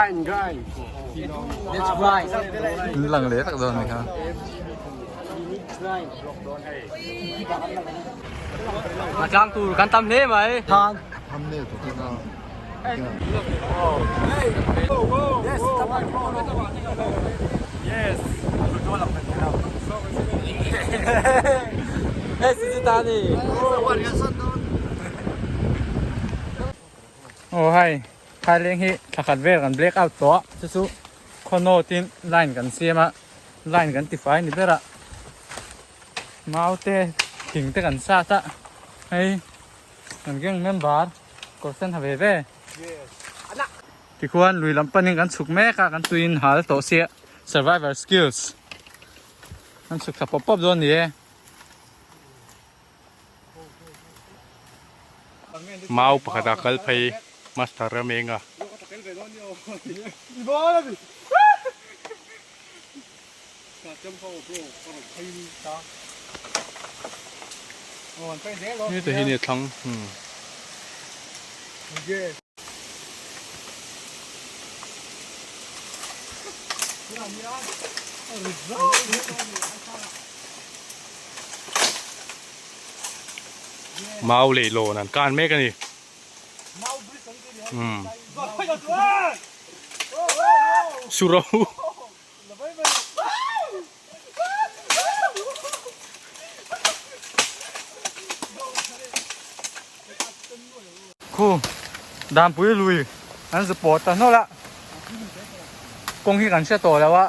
In lang leh tak dawn a ni kha. A tlang tur kan tam hle mai. Aw hai Phaileng hi thla khat vel kan black out tawh a chu chu khaw tin line kan siam a line kan tifai ni ber a mau te thing te kan sat a hei kan gang member kawr sen ha ve ve tikhuan lui lam panin kan chhuk mek a kan tuiin hal tawh sia survivor skills kan chhuk thla pawp pawp dawn a ni e. Mau pakhat a kal phei master ram eng a. Heta hi nia thlang umm. Mau leh lawn an kan mek a ni. Umm. Suro. Khu Danpui lui an zu pawt ta hnawlh a, kawng hi kan hre tawh lo a,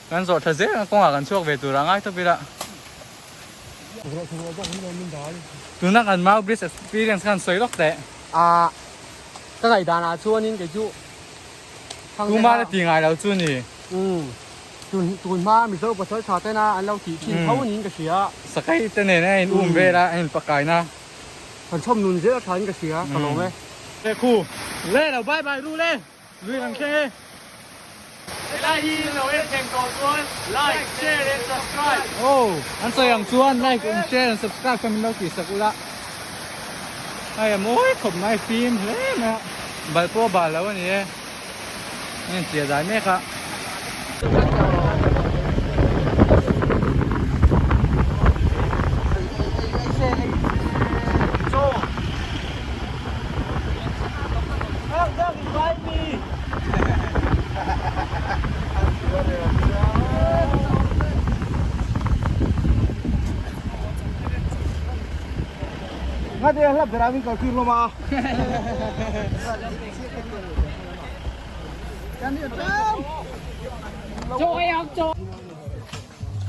kan zawh tha zel a kawngah kan chhuak ve tur a ngai tawp ila. Tuna kan Mau Bridge experience khan sawi lawk teh. A ka ngaihdan ah chuanin kei chu Tuma la ti ngai lo chu ni. Umm tun tun hma Mizo pasal tha tena an lo tih thin tho niin ka hria. Sakai te nen a in um vel a a in pakai na. Kan chhawm nun zel a tha in ka hria ka lawm e. Le khu le lo bye bye ru le lui kan thleng e. Helai hi lo en thleng tawh chuan like share and subscribe. Aw an sawi ang chuan like and share and subscribe kha min lo tih sak ula. Hei a mawi khawp mai fim hle mai a bal pawh a bal lo a ni e a inchhiar dai mek a.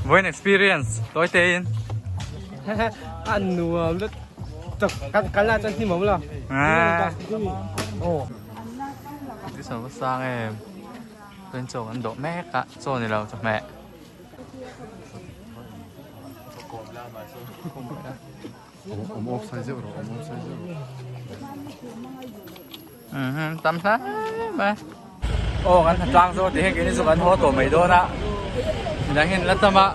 Vawiin experience tawi te in. An nuam lut tak kan kal na chuan hnim awm lo. Ti sang sang em. Tuin chaw kan dawh mek a chaw ni lo chawhmeh. Awm off sai zeuh rawh awm off sai zeuh rawh. Mhm tam hle mai. Aw kan tha tlang zawk tih hian keini chu kan haw tawh mai dawn a. Midang hian la tam a.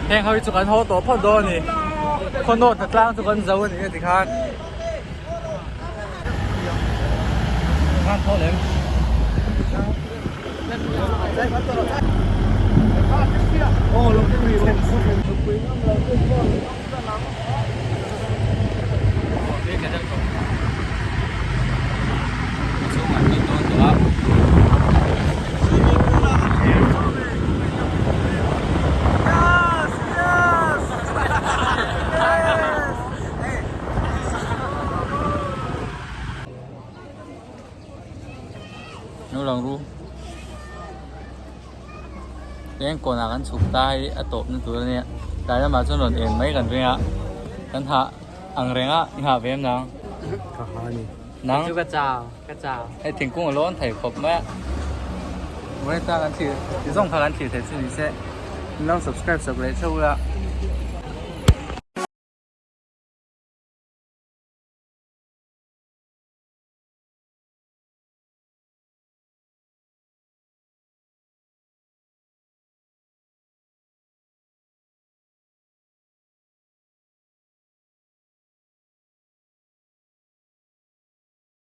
Heng ho hi chu kan haw tawh phawt dawn a ni. Khaw nawt tha tlang chu kan zo a ni ti khan. Khan thaw lem. Lo lang ru eng kawnah kan chhuk ta hi a tawp na tur ania tlai lamah chuan rawn en mai kan ring a kan hah ang reng a i hah ve em nang ka ha ni nang chu ka chau ka chau hei thingkung a lawn thei khawp mai a vawi ta kan thlir ti zawng kha kan thlir thei chu ni se min lo subscribe sak leh theuh ula.